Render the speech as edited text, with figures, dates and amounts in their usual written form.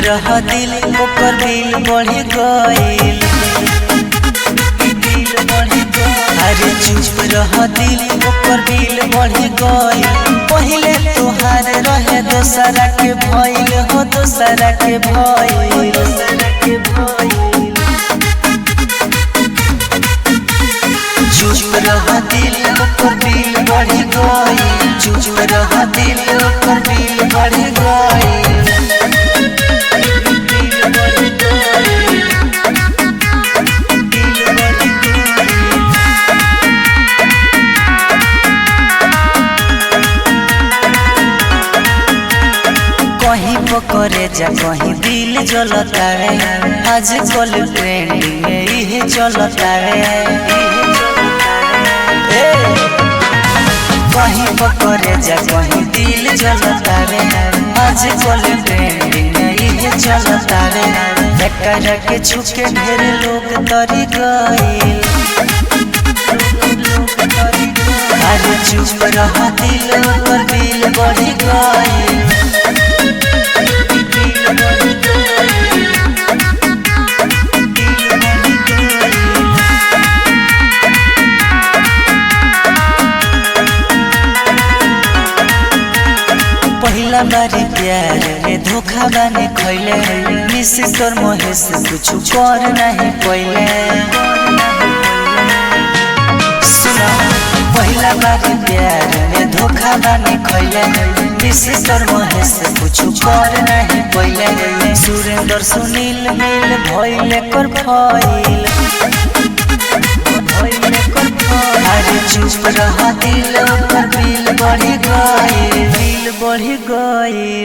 रह दिल ओकर बिल बढ़ गइल। अरे चुप रह दिल ओकर बिल बढ़ गइल। पहिले तोहार रहे दोसरा के भइल हो, दोसरा के भइल। चुप रह दिल ओकर बिल बढ़ गइल। चुप रह दिल ओकर बिल बढ़ गइल। कहीं पकड़े जा कहीं दिल जलतावे, आजकल ट्रेंडिंग में इहे चलतावे। कहीं पकड़े जा कहीं दिल जलतावे, आजकल ट्रेंडिंग में इहे चलतावे। एकरा के छुके ढेर लोग तरी गइल। अरे चुप रह दिल ओकर बिल बढ़ गइल। पहिला बारी प्यार में धोखा बाने खैले, मिस कर महेश कुछ कर नहीं पहिले। सुनो, पहिला बारी प्यार में धोखा बाने खैले, मिस कर महेश कुछ कर नहीं पहिले। सुरेंद्र सुनील मिल भइले कर फैल। अरे चुप रह दिल ओकर बिल बढ़ गइल, बिल बढ़ गइल।